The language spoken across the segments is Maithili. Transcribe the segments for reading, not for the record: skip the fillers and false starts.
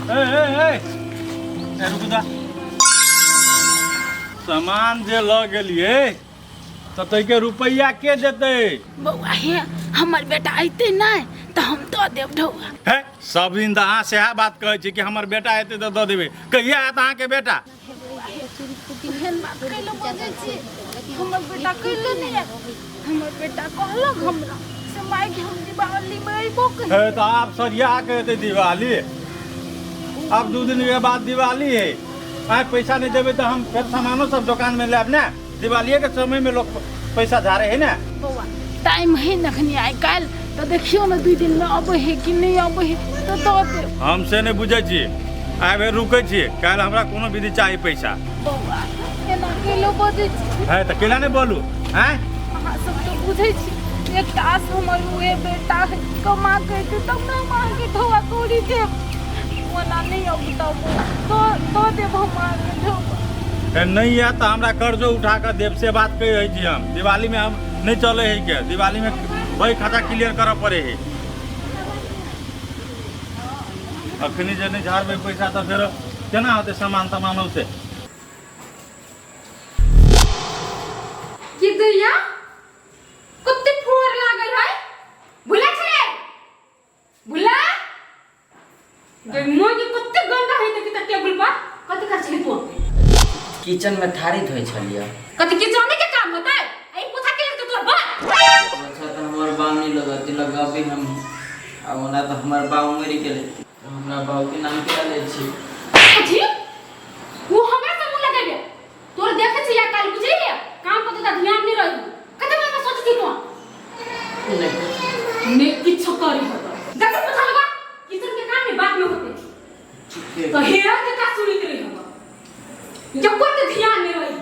ए ए ए ए रुकू दा सामान जे लऽ गेलियै तऽ ताहिके रुपैआ के देतै? बौआ हे, हमर बेटा अयतै नहि तऽ हम दऽ देब ढौआ। हे, सब दिन तऽ अहाँ सएह बात कहै छी कि हमर बेटा एतै तऽ दऽ देबै। कहिया आयत अहाँके बेटा? एहन बात कैले बजै छी? हमर बेटा कैले नहि आयत? हमर बेटा कहलक हमरा से माय के हम दिवाली में अयबो कहियो। हे, तऽ आब सरिया के एतै दिवाली। आब 2 दिन के बाद दिवाली है। आइ पैसा नहि देबै तऽ हम फेर सामानो सब दोकान में लायब ने। दिवालिये के समय में लोग पैसा झाड़े है ने। बौआ, टाइम है नखनी आइ काल्हि, तऽ देखियौ ने 2 दिन में अबै है कि नहि अबै है तऽ दऽ देब। हम से नहि बुझै छियै, आइ भरि रुकै छियै, काल्हि हमरा कोनो विधि चाही पैसा। बौआ, एना केलो बजै छी? है तऽ केना नहि बोलू? आँय, अहाँ सब तऽ बुझै छी, एकटा आस हमर उहे बेटा है, कमा के एतै तब ने हम अहाँके ढौआ कौड़ी देब। ओना नहि अबतौ दऽ देब हम अहाँके ढौआ। ए, नहि आयत तऽ हमरा कर्जो उठा कऽ देब, से बात कहै छी हम। दिवाली में हम नहि चलै है के, दिवाली में वही खाता क्लियर करऽ पड़े है। अखनी जे नहि झाड़बै पैसा तऽ फेर केना होतै सामान तमान औतै? की दैया, कते फोर लागल है? भुला छले, भुला गई मोय के कते गंदा है देखी त टेबुल पर। कते कर छली तू? किचन में थारी धोइ छलियै। कते किचन के काम होतै? ए पोछा के लगतै तोर बा? अच्छा, तऽ हमर बाप नहीं लगत लगाबी हम। आ ओना तऽ हमर बाप मरि गेलै, तऽ हमरा बाप के नाम केना लै छी? जी वो हमरा से मुंह लगेबे तोर देखे छी या काल, बुझलिए? काम पर तो ध्यान नहीं रही। कते मन में सोच छी तू? नहीं। ने किछु करी होतो, देखो पोछा लगा। किचन के काम में बाद में होते तो हेरा के का सुनित रही हम जब कोई तो ध्यान नहीं रही।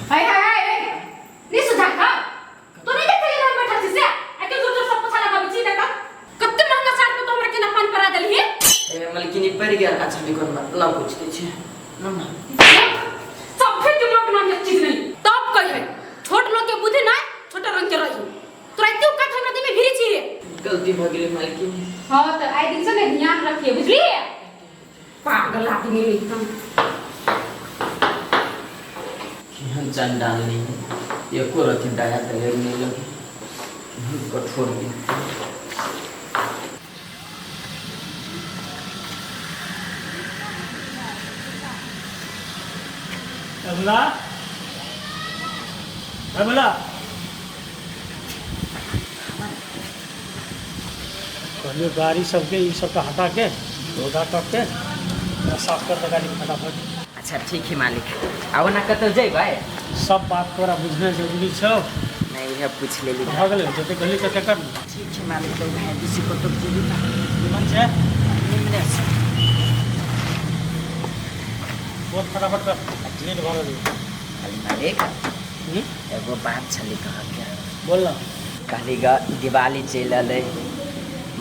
हाय हाय हाय, नहीं सुझा का तो नहीं देखे हम बैठल छी से आके जोर जोर सब पोछा लगाबै छी। देखा कते महंगा साड़ पे तो हमरा केना पान परा देलही। ए मलकिनी, पड़ गेल। अच्छा, नहीं कोनो बात, लाओ पूछ दै छी ना ना। सब फिर दिमाग नाम के चीज नहीं तब कहे छोट लोग के बुद्धि ना छोटा रंग के रही। तोरा एते औकात हमरा देह में भिरी छी रे? गलती भ गेलै मालकिनी। हां, त आइ दिन से ने ध्यान रखिए, बुझलिए? पागल आदमी एकदम। केहन चंडालनी है, एको रति दया दलेर नहीं लगी, केहन कठोर है। अगला अगला कहलियो गाड़ी सबके ई सबके हटा के धोधा कऽ के साफ कर दे गाड़ी फटाफट। अच्छा ठीक है मालिक। आओ ना, कतौ जेबै? सब बात तोरा बुझनाइ जरूरी छौ? नहीं, उहे पूछ लेली। भऽ गेलै, जते कहली तते कर ने। ठीक है मालिक। तो भाई बेसी कतौ जेबी त निमन छै। निमने छै। बहुत फटाफट कर, लेट भऽ रहल। खाली मालिक, एगो बात छलै कहके। बोल ना। कहली ग, दिवाली चलि अलै,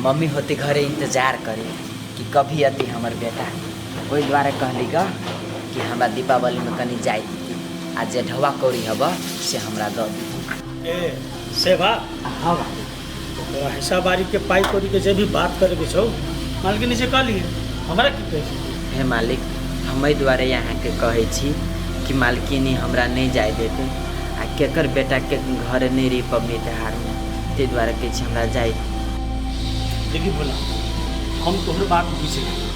मम्मी होते घरे इंतजार करे कि कभी अती हमर बेटा। ओहि दुआरे कहली ग कि हमरा दीपावलीमे कनि जाय दीती आ जे ढौआ कौड़ी हब से हमरा दऽ दीती। ए सेवा। हाँ मालिक। तोरा हिस्सा बारी के पाई कौड़ी के जे भी बात करे के छौ मालकिनी से कहली, हमरा की कहै छी? हे मालिक, हम एहि दुआरे अहाँके कहै छी कि मालकिनी हमरा नहि जाय देतै आ केकर बेटाके घरे नहि रही पबनी त्योहारमे, ताहि दुआरे कहै छी हमरा जाय। देखी भोला, हम तोहर बात बुझि गेली,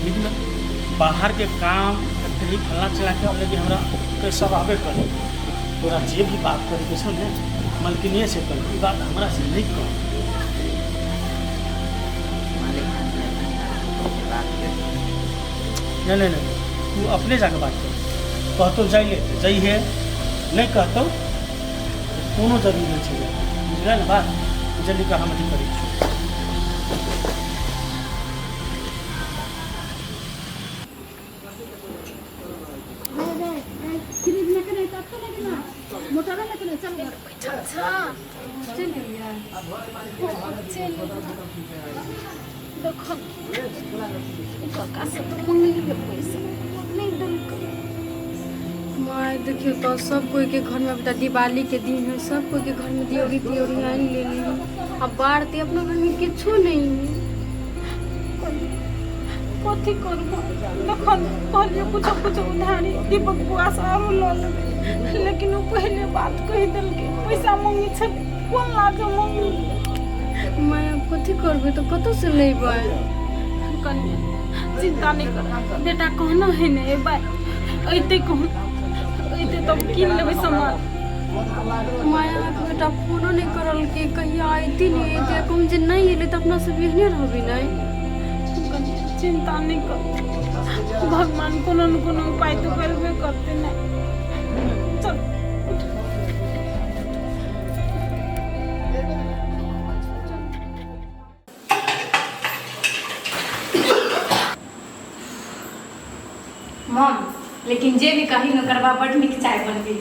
लेकिन बाहर के काम फैक्ट्री फल्ला चिल्ला के ऑलरेडी हमरा पैसा रहबे करे। तोरा जे भी बात करे के छौ ने मालकिनिए से कर, ई बात हमरा से नहीं कर। मालिक, बात कर। नहीं नहीं नहीं, तू अपने जाके बात कर। कहतो जाइले तऽ जइहे, नहीं कहतो तऽ कोनो जरूरी नहीं छै। बुझलै ने बात? जल्दी कर, हम अथी करै छी। देखो, काका से तो मंगलिए पैसा। नहि देलकै। माय देखियौ तऽ सब कोई के घर में अब तऽ दिवाली के दिन है, सब कोई के घर में दियोरी तियोरी आनि लेने है, आ बारते अपना घर में किछो नहीं है। कथी करबो, जखन कहलियै कुछो कुछो उधारी दीपक बुआ से आरो लऽ लेबै, लेकिन ओ पहिले बात कहि देलकै, पैसा मांगै छलै, कोन लाज मांगू। माय आब कथी करबै तऽ कतऽ से लेबै? कनिया चिंता नहि कर, बेटा कहना है ने एबै, अयतै कहूँ अयतै तब कीन लेबै सामान। माय अहाँके बेटा फोनो नहि करलकै, कहिया अयतै नहि अयतै, कहूँ जे नहि एलै तऽ अपना सब एहने रहबै नहि। चिंता नहि कर, भगवान कोनो न कोनो उपाय तऽ करबे करतै ने। चल उठ। मॉम लेकिन जे भी कही ने ओकर बाप बड नीक चाय बनबी।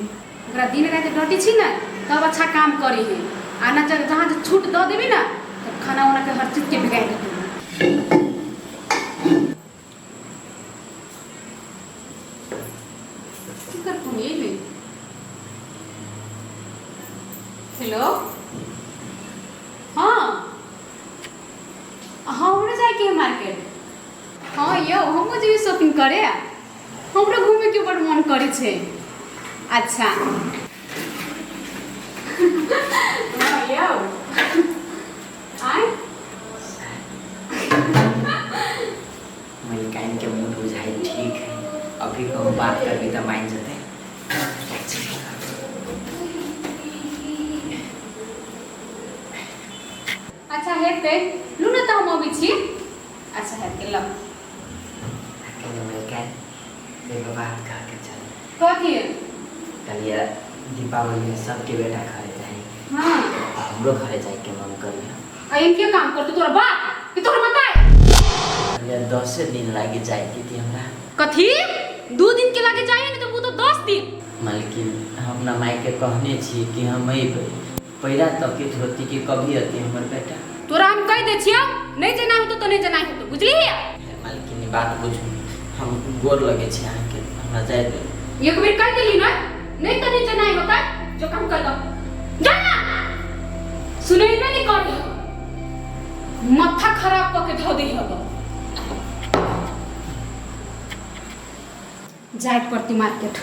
ओकरा दिन राति डटी छी ने तब अच्छा काम करी है, आ ना जहाँ जे छूट दऽ देबी ना तब खाना उना के हर चीज के बिगाड़ देती। केकर फोन एलै? हेलो, हाँ हाँ हमरो जाइके है मार्केट। हाँ यौ हमहूँ जेबै शॉपिंग करे, हमरो घूमेके बड़ मन करै छै। अच्छा हाँ यौ आय मलिकाइन के मूड बुझाइ ठीक है, अभी कहूँ बात करबी तऽ मान जेतै। अच्छा हेतै, लू ने तऽ हम अबै छी। अच्छा हेतै लऽ। कहियो मलिकाइन एगो बात कह के चल। कथी? कहलिए दीपावली में सबके बेटा घरे जाए। हाँ। हमरो घरे जाए के मन करिए। आ इनके काम करते तोरा बाप कि तोहर मताई? कहलिए 10 दिन लागे जाए के थी हमरा। कथी? 2 दिन के लागे जाए ने तो वो तो 10 दिन। मालकिन हम अपना माय के कहने छी कि हम अइबै, पहिला तकित होती कि कभी अती हमर बेटा। तोरा हम कहि दै छियौ नहि जेना होतो तो नहि जेना होतो, बुझलिही? मालकिन बात बुझू, हम गोर लगे छी अहाँके, हमरा जाय दे। एक बेर कहि देली ना नहीं तो नहीं जेना होता, जो काम कर दो जा ना, सुनेबे नहीं कर, माथा खराब कऽ के धो दी हब। जाय पड़ती मार्केट,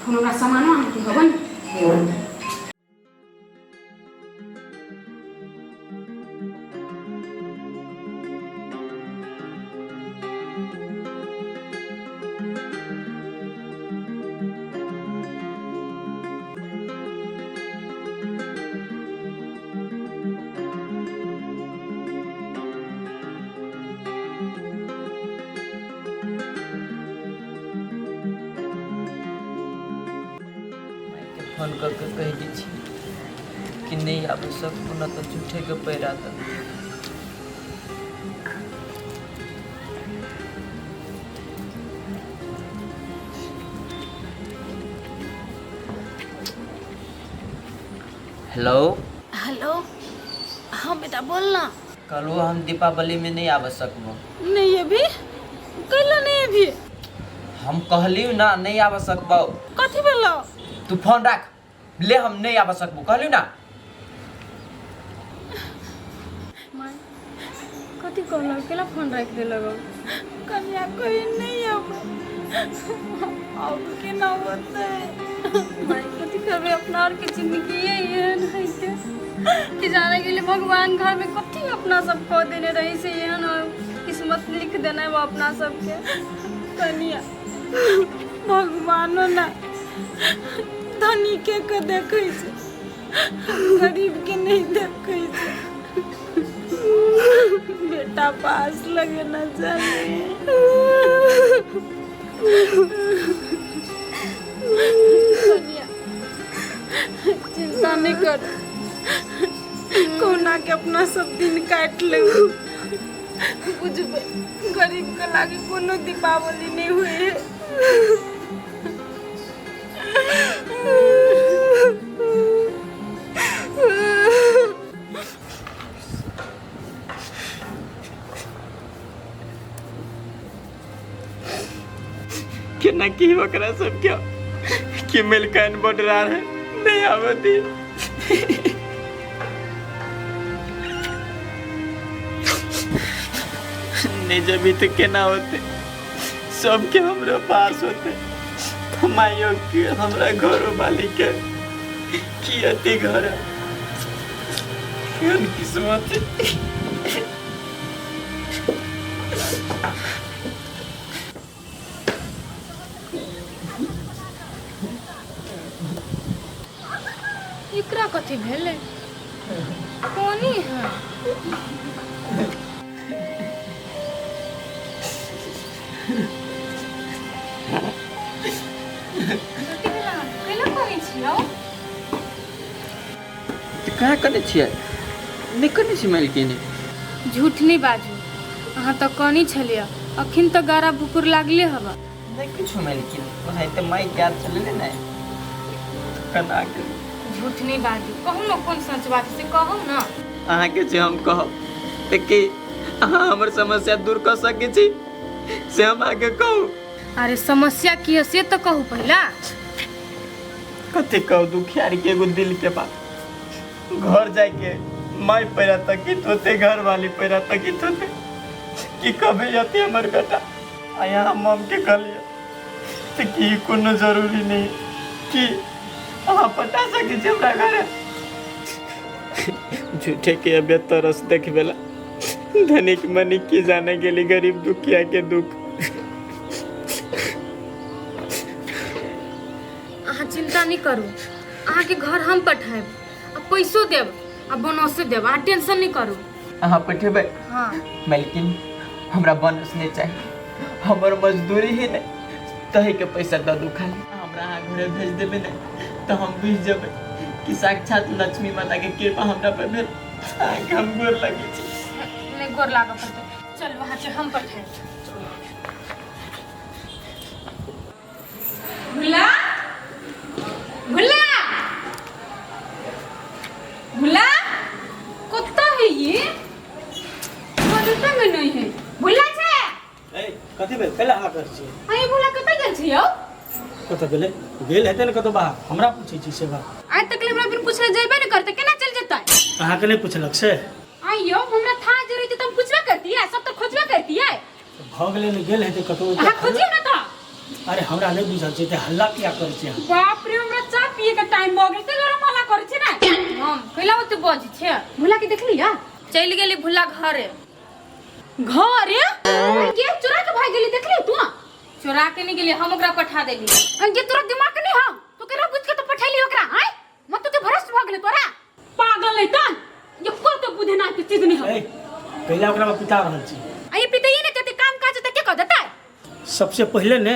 हमरा सामानो आनके हबन। मायके फोन कऽ के कहि दै छी कि नहि आबै सकबो न तऽ झूठेके पैरा दऽ। हेलो। हेलो, हाँ बेटा बोल ना। कहलहुँ हम दीपावली में नहीं आबि सकबो। नहीं अभी कैला नहीं अभी? हम कहलियो ना नहीं आबि सकबो। कथी भेलो? तू फोन राख ले, हम नहीं आबि सकबो कहलियो ना। माय कथी कहलक, केला फोन राखि देलक? कन्या कहीं नहीं अब, अब केना होतै? माय कथी करबै, अपना आर के जिंदगी एहन है कि जाने के लिए भगवान घर में कथी अपना सब कह देने रही से एहन किस्मत लिख देने वो अपना सबके। कन्या भगवानो ना धनी के के देखै छै, गरीब के नहीं देखै छै। बेटा पास लगे ना जाने। कन्या चिंता नहीं कर, कहुना के अपना सब दिन काटि लेबै। बुझबै गरीब के लागे कोनो दीपावली नहीं हुई है। केना की ओकरा सबके कि मिलकन बडरा है नहीं आवती। नहीं जबी तो केना होते, सबके हमरो पास होते, माइयो के हमरा घरो वाली के की अति घर केहन किस्मत। एकरा कथी भेलै? कोनी है? कथी भेल अहाँके? कैला करै छी यौ? तऽ कहाँ करै छियै? नहि करै छी मालकिनी। झूठ नहि बाजू, अहाँ तऽ कनी छलियै, अखन तऽ गारा भुकुर लागले हवा। नहि किछु मालकिन, ओनाहिते माइक याद चलले ने कना गेल। झूठ नहि बाजू, कहू ने कोन सच बात से कहू ने। अहाँके जे हम कहब तऽ की अहाँ हमर समस्या दूर कऽ सकै छी से हम अहाँके कहू? अरे समस्या की है से तऽ कहू पहिला। कथी कहू दुखियार के एगो दिल के बात। घर जाके माय पैरा तकित होते, घर वाली पैरा तकित होते कि कभी अती हमर बेटा। आ यहाँ मम के कहलिए तऽ की कोनो जरूरी नहीं कि अहाँ पटा सकै छी हमरा घरे। झूठे के अबे तरस देखबेला, धनिक मनिक की जाने गेली गरीब दुखिया के दुख। अहाँ चिंता नहीं करू, अहाँके घर हम पठायब, आ पैसो देब आ बोनसो देब, अहाँ टेंशन नहीं करू। अहाँ पठेबै? हाँ। मालकिन हमरा बोनस नहीं चाही, हमर मजदूरी ही नहीं तही के पैसा दऽ दू खाली। हमरा अहाँ घरे भेज देबै ने तऽ हम बुझि जेबै कि साक्षात लक्ष्मी माता के कृपा हमरा पर भेल। अहाँके हम गोर लगै छी। नहीं गोर लागऽ पड़तै, चलू अहाँके हम पठायब। भुला भुला भुला कत्ता है ये? कत्ता में नहीं है भुला छे? ए कथी भेल? कैला हल्ला करै छियै? अरे भुला कत्ता गेल छी यौ? कतऽ गेलै? गेल हेतै ने कतौ बाहर, हमरा पूछै छी से बात? आइ तक ले हमरा बिन पूछले जेबे ने करतै, केना चलि जेतै? अहाँके नहि पुछलक से? आई यौ हमरा था जे रहितै तऽ हम पूछबे करतियै, सब तऽ खोजबे करतियै। भऽ गेलै ने, गेल हेतै कतौ। अहाँ खोजियौ ने तऽ। अरे हमरा नहि बुझल छै, तऽ हल्ला किया करै छी अहाँ? बाप रे हमरा चाय पिए के टाइम भऽ गेल, ताहि दुआरे हम हल्ला करै छी ने। हम कैला ओते बजै छियै? भुला के देखली या? चलि गेली भुला घरे। घरे? गे चोरा के भाग गेली, देखली तू? चोरा के नहीं गेली, हम ओकरा पठा देली। गे तोरा दिमाग नहीं हम तो केना बुझ के तो पठैली ओकरा? आय मत तो भ्रष्ट भऽ गेलै तोरा, पागल नहीं तन ये को तो बुझे ना के चीज नहीं हम। ए कैला ओकरा में पिता रहल छी? आ ये पितैये ने जते काम काज त के कह देतै? सबसे पहिले ने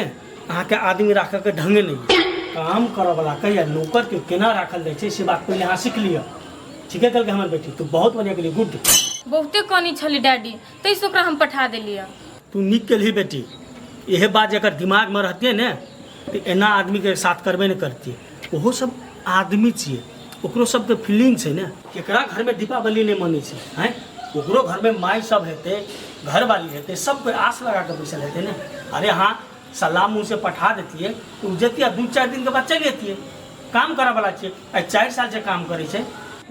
अहाँके आदमी राखऽ के ढंगे नहीं है। काम करऽ वाला के या नौकर के केना राखल जाइ छै से बात पहिले अहाँ सीख लिअ। ठीके कहलकै हमर बेटी, तू बहुत बढ़िया केली, गुड। बहुते कनी छली डैडी, तैसे ओकरा हम पठा देलियै। तू नीक केलही बेटी, इहे बात जकर दिमाग में रहतियै ने तऽ एना आदमी के साथ करबे नहि करतियै। ओहो सब आदमी छियै, ओकरो सबके फीलिंग छै ने। केकरा घरमे दीपावली नहि मनै छै? आँय, ओकरो घरमे माय सब हेतै, घरवाली हेतै, सब कोइ आस लगा कऽ बैसल हेतै ने। अरे हाँ सलाह मुँह से पठा देतियै तऽ ओ जतियै, 2-4 दिनके बाद चलि जतियै। काम करऽ वाला छियै, आइ 4 साल से काम करै छै।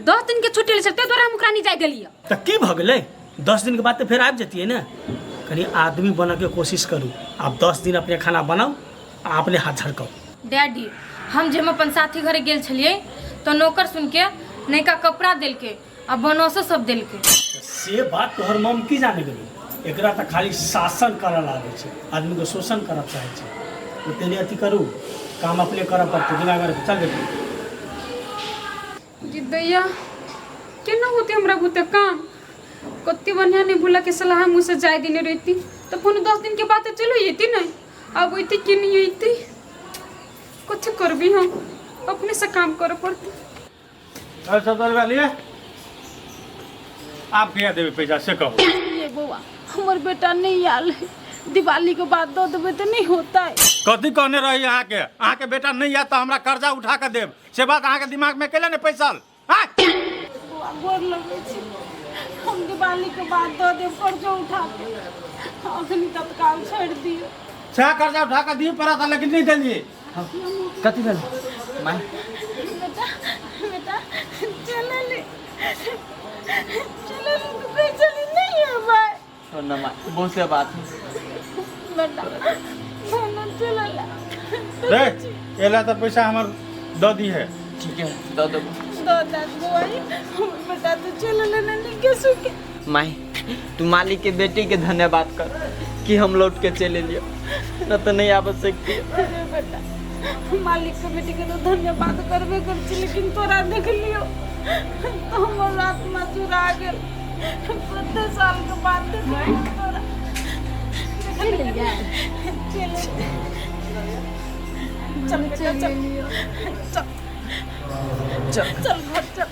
10 दिन के छुट्टी लै छै, ताहि दुआरे हम ओकरा नहि जाय देलियै। तऽ की भऽ गेलै? 10 दिनके बाद तऽ फेर आबि जतियै ने। कनि आदमी बनऽके कोशिश करू, आब 10 दिन अपने खाना बनाउ आ अपने हाथ झड़काउ। डैडी हम जे हम अपन साथी घरे गेल छलियै तऽ नौकर सुनके नयका कपड़ा देलकै आ बोनसो सब देलकै। से बात तोहर मम की जाने गेलै? एकरा तऽ खाली शासन करऽ लागै छै, आदमीके शोषण करऽ चाहै छै। ओते नहि अथी करू, काम अपने करऽ पड़तै। दिमाग रखू, चल बेटी। जी दैया केना होते हमरा बुते काम? कते बढ़िया नहीं भूला के सलाह मुँह से जाय देने रहती तो कोनो 10 दिन के बाद तो चलो येती नहीं, अब अती कि नहीं अती? कुछ करबी हम अपने से काम करे पड़ते। अरे सब रुपया लिए आप किया देबे पैसा से कहू? ये बौआ हमर बेटा नहीं आयल है, दिवाली के बाद दऽ देबै तऽ नहीं होता है। कथी कहने रही अहाँके? अहाँके बेटा नहीं आयत तऽ हमरा कर्जा उठा के देब, से बात अहाँके दिमाग में कैला नहीं पैसल? आँय? बौआ गोर लगै छी, हम दिवाली के बाद दऽ देब कर्जो उठा के, अखनी तत्काल छोड़ि दियौ। सएह कर्जा उठा कऽ दिअ पड़त लेकिन नहि देलियै। कथी भेल माय? बेटा बेटा चलली चलली, तू कहीं चली नहीं है भाई। छोड़ ना माय, बहुत से बात है। बेटा भाई चलला। रे एला तऽ पैसा हमर दऽ दिहे। ठीक है, दऽ देबो। दो दाद बुआई, हमर बेटा तो चलल ना निके सुके। माय, तू मालिक के बेटी के धन्यवाद कर कि हम लौट के चले लियो, न तो नहीं आब सकती। अरे बेटा, मालिक के बेटी के तो धन्यवाद करबे कर छी, लेकिन तोरा देख लियो तो हमर आत्मा चुरा गेल। कते साल के बाद देख लियो तोरा। चल चल बेटा, चल चल चल, घर चल।